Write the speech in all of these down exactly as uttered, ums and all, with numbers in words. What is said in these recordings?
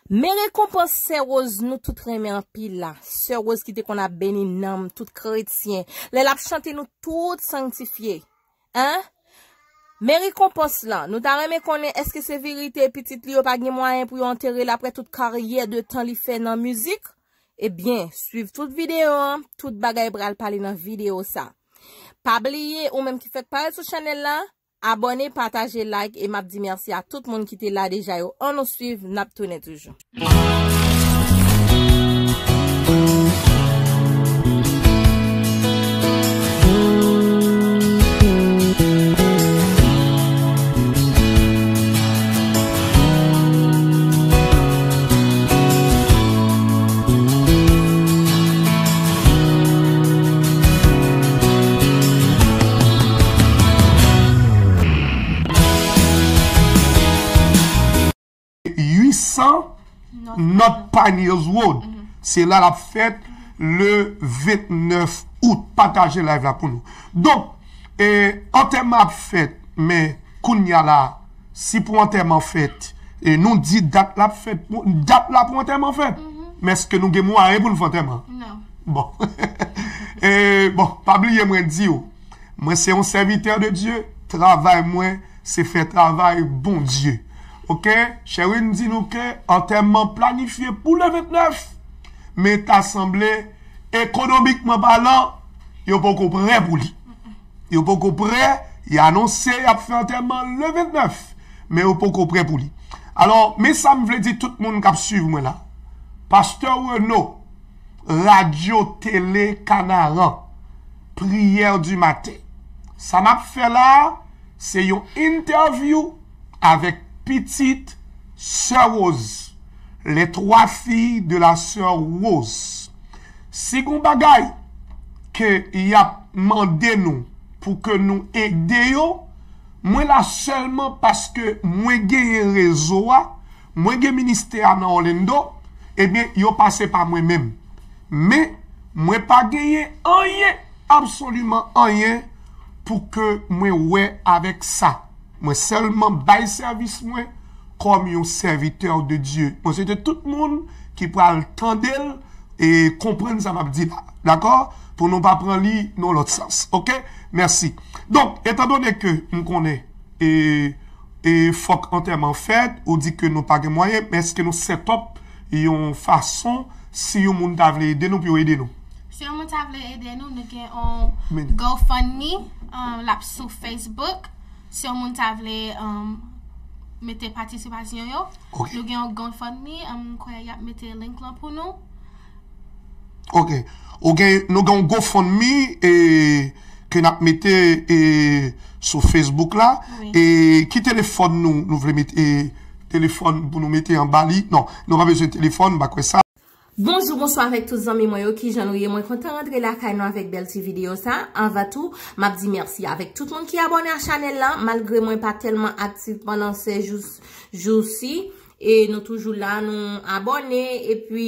Men rekonpans Sè Rose nou tout renmen anpil la. Sè Rose ki te konn ap beni nanm tout kretyen. Lè l ap chante nou tout sanktifye. Hein? Men rekonpans lan, nou ta renmen konnen èske se verite pitit li yo pa gen mwayen pou yo antere l apre tout karyè de tan li fè nan mizik? Ebyen, swiv tout videyo an, tout bagay pral pale nan videyo sa. Pa bliye, ou menm ki fèk parèt sou chanèl la, abòne, pataje, like, e m ap di mèsi a tout moun ki te la deja yo. Ann nou swiv, n ap tounen toujou. Uit san North Pioneers Road. Se la l ap fèt le vennèf out. Pataje live la pou nou. Donk, e, antèman ap fèt, men kounye a la, si pou antèman fèt, e nou di dat la ap fèt, pou- dat la pou antèman fèt. Men èske nou gen mwayen pou n fè antèman? Non. Bon. E, bon, pa bliye mwen di w, mwen se yon sèvitè de Dye, travay mwen se fè travay Bondye. Oke? Sherwin di nou ke antèman planifye pou le vennèf, men ta sanble, ekonomikman palan, yo poko prè pou li. Yo poko prè, y anonse y ap fè antèman le vennèf, men yo poko prè pou li. Alò, men sa m vle di tout moun k ap swiv mwen la. Pastè Renaud, Radyo Tele Kanaran, Priyè di maten. Sa m ap fè la a, se yon entèvyou avèk pitit Sè Rose, les trois filles de la sœur Rose. Si gon bagay ke y ap mande nou pou ke nou ede yo, mwen la sèlman paske mwen genyen rezo a, mwen gen ministè a nan Orlando, ebyen, yo pase pa mwen menm. Men, mwen pa genyen anyen, absoliman anyen, pou ke mwen wè avèk sa. Mwen sèlman bay sèvis mwen kòm yon sèvitè de Dye. Mwen swete tout moun ki pral tande l e konprann sa m ap di la. Dakò? Pou nou pa pran li nan lòt sans. Oke? Mèsi. Donk, etandone ke m konnen e, e fòk antèman fèt, ou di ke nou pa gen mwayen, men èske nou set up yon fason si yon moun ta vle ede nou pou yo ede nou? Si yon moun ta vle ede nou, nou gen yon GoFundMe, um, l ap sou Facebook. Si yon moun ta vle, um, mete patisipasyon yo, nou gen yon GoFundMe, um, m kwè y ap mete link lan pou nou. Ok. Ok, nou gen yon GoFundMe e, ke n ap mete e, sou Facebook la. Wi. E ki telefòn nou, nou vle mete, e, telefòn pou nou mete anba li? Non, nou pa bezwen telefòn, m pa kwè sa. Bonjou, bonswa avèk tout zanmi mwen yo, kijan nou ye? Mwen kontan rantre lakay nou avèk bèl ti videyo sa. Anvan tou, m ap di mèsi avèk tout moun ki abòne a chanèl la, malgre mwen pa tèlman aktif pandan se jou, jou si. E nou toujou la, nou abòne, epi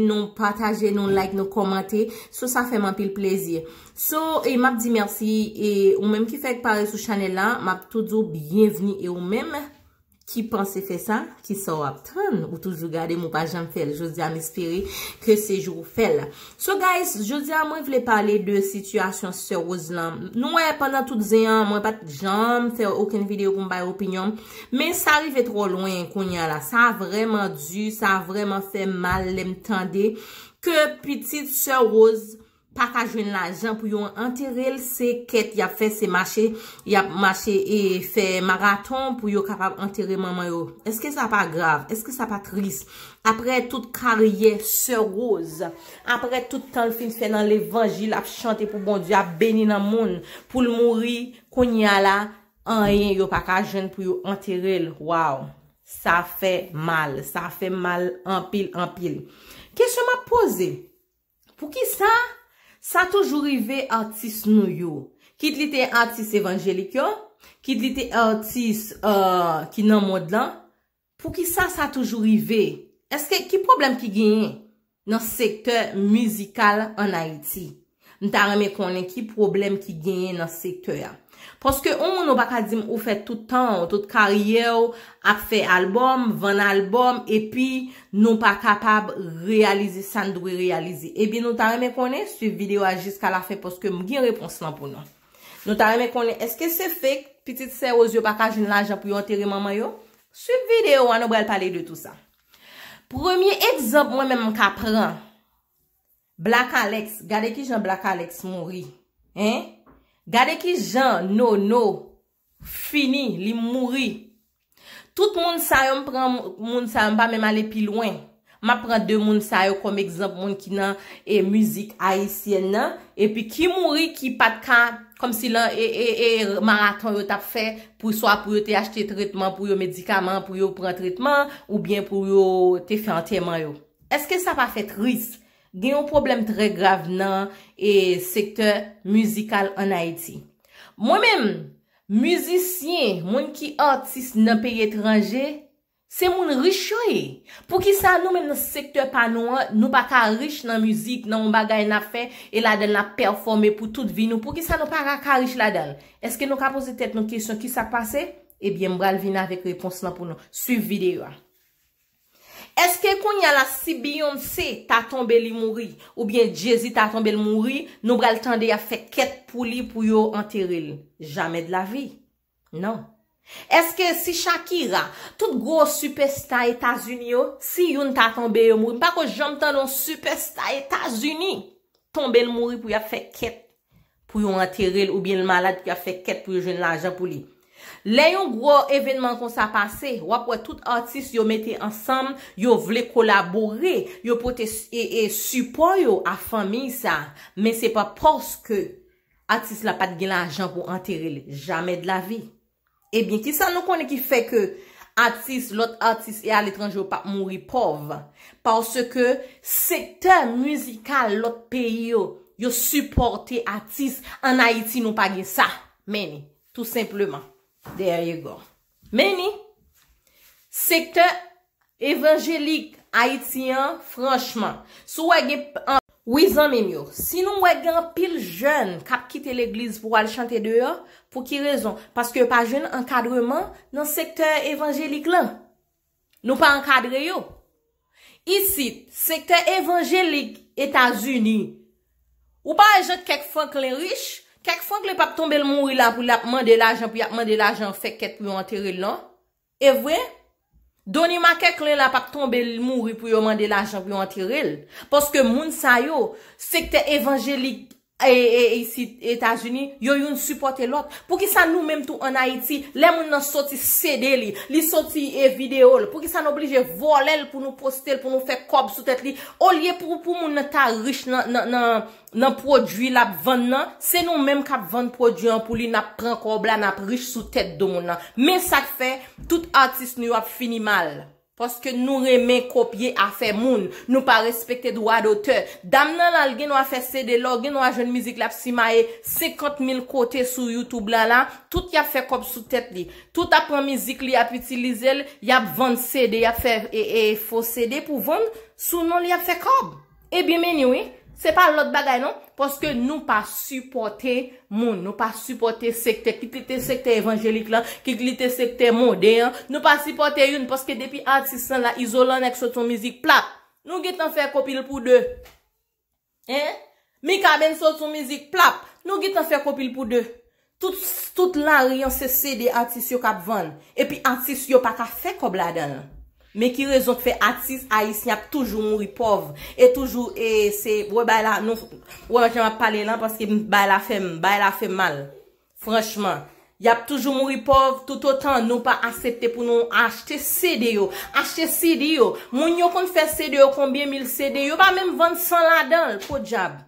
nou pataje, nou like, nou kòmante. So, sa fè m anpil plezi. So, e m ap di mèsi, e ou menm ki fèk parèt sou chanèl la, m ap tou di w byenvni, e ou menm ki panse fè sa, ki sa w ap tann? Ou toujou gade m, ou pa janm fè l. Jodi a, m espere ke se jou w fè l. So, guys, jodi a, mwen vle pale de sitiyasyon Sè Rose lan. Nou wè, pandan tout zen an, mwen pa t janm fè okenn videyo pou m bay opinyon m. Men sa rive twò lwen kounye a la. Sa vrèman di, sa vrèman fè m mal lè m tande ke pitit Sè Rose pa ka jwenn lajan pou yo antere l, se kèt y ap fè, se mache, y ap mache e fè maraton pou yo kapab antere manman yo. Èske sa pa grav? Èske sa pa tris? Aprè tout karyè Sè Rose, aprè tout tan l fin fè nan levanjil, ap chante pou Bondye, ap beni nan moun, pou l mouri, kounye a la, anyen yo pa ka jwenn pou yo antere l. Waw! Sa fè mal, sa fè mal anpil, anpil. Kesyon m ap poze, poukisa sa toujou rive atis nou yo? Kit li te atis evanjelik yo, kit li te atis, euh, ki nan mond lan, poukisa sa toujou rive? Èske ki pwoblèm ki genyen nan sektè mizikal ann Ayiti? M ta renmen konnen ki pwoblèm ki genyen nan sektè a. Paske yon moun ou pa ka di m ou fè tout tan w, tout karyè w ap fè albòm, vann albòm, epi nou pa kapab reyalize sa n dwe reyalize. Ebyen, nou ta renmen konnen, swiv videyo a jiska lafen paske m gen repons lan pou nou. Nou ta renmen konnen, èske se fake pitit sè Rose yo pa ka jwenn lajan pou yo antere manman yo? Swiv videyo a, nou pral pale de tou sa. Premye egzanp mwen menm m ka pran, Black Alex, gade kijan Black Alex mouri. Hein? Gade kijan Nono fini, li mouri. Tout moun sa yo, m pran moun sa yo, m pa menm ale pi lwen. M ap pran de moun sa yo kòm egzanp, moun ki nan e mizik ayisyèn nan, epi ki mouri, ki pa t ka, kòmsi lan e, e, e maraton yo t ap fè pou swa pou yo te achte tretman pou yo, medikaman pou yo pran tretman, oubyen pou yo te fè antèman yo. Èske sa pa fè tris? Gen yon pwoblèm trè grav nan e sektè mizikal ann Ayiti. Mwen menm, mizisyen, moun ki atis nan peyi etranje, se moun rich yo ye. Poukisa nou menm nan sektè pa nou an, nou pa ka rich nan mizik, nan yon bagay n ap fè, e ladan l n ap pèfòme pou tout vi nou? Poukisa nou pa ka, ka rich ladan l? Èske nou ka poze tèt nou kesyon, kisa k pase? Ebyen, m pral vin avèk repons lan pou nou. Swiv videyo a. Èske kounye a la, si Beyoncé ta tonbe, li mouri, oubyen Jay-Z ta tonbe, l mouri, nou pral tande y ap fè kèt pou li pou yo antere l? Jamè de la vi. Non. Èske si Shakira, tout gwo sipèsta Etazini yo, si youn ta tonbe, yo mouri? M pa ko janm tande yon sipèsta Etazini tonbe, l mouri pou y ap fè kèt pou yo antere l, oubyen l malad pou y ap fè kèt pou yo jwenn lajan pou li. Lè yon gwo evènman konsa pase, w ap wè tout atis yo mete ansanm, yo vle kolabore, yo pote s-, e, e sipò yo a fanmi sa. Men se pa paske atis la pa t gen lajan pou antere l. Jamè de la vi. Ebyen, kisa nou konnen ki fè ke atis, lòt atis e aletranje yo p ap mouri pòv? Paske sektè mizikal lòt peyi yo, yo sipòte atis. Ann Ayiti, nou pa gen sa. Men ni, tou senpleman. There you go. Men ni, sektè evanjelik Ayiti an, franchman, si w wè gen, an, wi, zanmi m yo, si nou wè gen anpil jèn k ap kite legliz pou al chante deyò, pou ki rezon? Paske yo pa jwenn ankadreman nan sektè evanjelik lan. Nou pa ankadre yo. Isit, sektè evanjelik Etazini, ou pa wè jan Kirk Franklin rich? Kirk Franklin p ap tonbe l mouri la pou l ap mande lajan, pou y ap mande lajan fè kèt pou yo antere l, non. E vre, Donnie McKirkland la p ap tonbe, l mouri pou yo mande lajan pou yo antere l. Paske moun sa yo, sektè evanjelik e, e, isit Etazini, yo youn sipòte lòt. Poukisa nou menm tou ann Ayiti, lè moun nan soti C D li, li soti e videyo l, poukisa n oblije vòlè l pou nou poste l, pou nou fè kòb sou tèt li, olye pou, pou moun nan ta rich nan, nan, nan, nan pwodui l ap vann nan, se nou menm k ap vann pwodui an pou li, n ap pran kòb la, n ap rich sou tèt do moun nan. Men sa k fè tout atis nou yo ap fini mal. Paske nou renmen kopye afè moun, nou pa respekte dwa dotè. Dam nan la, l gen dwa fè C D, lè w gen dwa jwenn mizik l ap simaye senkant mil kote sou YouTube la la, tout y ap fè kòb sou tèt li. Tout ap pran mizik li, y ap itilize l, y ap vann C D, y ap fè e, e, fo C D pou vann, sou non li y ap fè kòb. Ebyen, men ni wi, se pa lòt bagay non, paske nou pa sipòte moun, nou pa sipòte sektè, kit li te sektè evanjelik lan, kit li te sektè monden an, nou pa sipòte youn, paske depi atis lan la, Izolan nèg sot yon mizik plap, nou gentan fè kopil pou de. Hein? Mikaben sot yon mizik plap, nou gentan fè kopil pou de. Tout, tout lari an se C D atis yo k ap vann. Epi atis yo pa ka fè kòb ladan l. Men ki rezon k fè atis ayisyen ap toujou mouri pòv? E toujou, e se, wè bay la, nou, wè jan m ap pale lan, paske m, bay la fè m, bay la fè m mal. Franchman, y ap toujou mouri pòv toutotan nou pa aksepte pou nou achte C D yo. Achte C D yo. Moun yo konn fè C D yo, konbyen mil C D, yo pa menm vann san ladan l, podyab.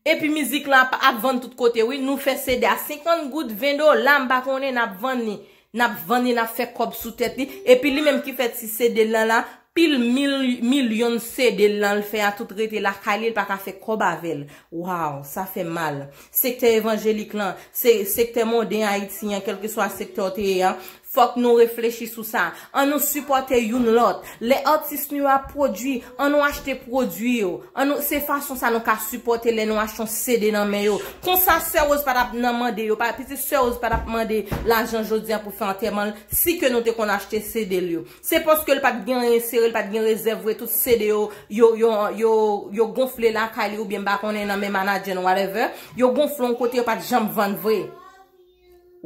Epi mizik la ap, ap vann tout kote, wi. Nou fè C D a senkant goud, ven dola, m pa konnen, n ap vann li. N ap vann li, n ap fè kòb sou tèt li. Epi li menm ki fè ti C D l lan la, pil mil, milyon C D l lan l fè a, tout rete lakay li, l pa ka fè kòb avè l. Waw, sa fè mal. Sektè evanjelik lan, se, sektè monden ayisyen an, kèlkeswa sektè w te ye a, Fòk nou reflechi sou sa. An nou sipòte youn lòt. Lè atis nou yo ap pwodui, an nou achte pwodui yo. An nou, se fason sa nou ka sipòte lè nou achte yon C D nan men yo. Konsa, sè Rose pa t ap nan mande yo, pa, pitit sè Rose pa t ap mande lajan jodi a pou fè antèman l, si ke nou te konn achte C D l yo. Se paske l pa t gen anyen sere, l pa t gen rezèv vre, tout C D yo, yo, yo, yo, yo gonfle lakay li oubyen m pa konnen nan men manadjè n, whatever. Yo gonfle yon kote, yo pa t janm vann vre.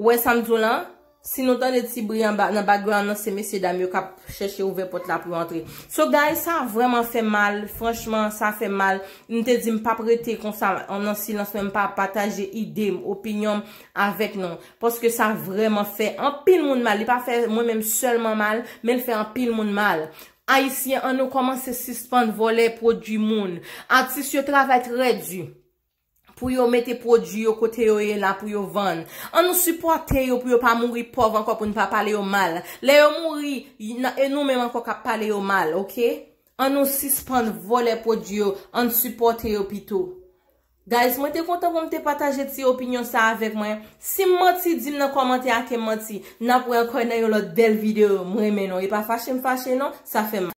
Ou wè sa m di w lan? Si nou tande ti bri anba, nan background nan, se mesye dam yo k ap chèche ouvè pòt la pou yo antre. So, guys, sa vrèman fè mal. Franchman, sa fè mal. M te di m p ap rete konsa, an, nan silans, men m pa pataje ide m, opinyon m avèk nou. Paske sa vrèman fè anpil moun mal. Li pa fè mwen menm sèlman mal, men l fè anpil moun mal. Ayisyen, an nou kòmanse sispann vòlè pwodui moun. Atis yo travay trè di pou yo mete pwodui yo kote yo ye la pou yo vann. An nou sipòte yo pou yo pa mouri pòv ankò, pou n pa pale yo mal. Lè yo mouri, y-, n-, e nou menm ankò k ap pale yo mal, oke? An nou sispann vòlè pwodui yo, an n sipòte yo pito. Guys, mwen te kontan pou m te pataje ti opinyon sa avèk mwen. Si m manti, di m nan kòmantè a ke m manti. N ap wè ankò nan yon lòt bèl videyo. M renmen nou. E pa fache m fache non, sa fè m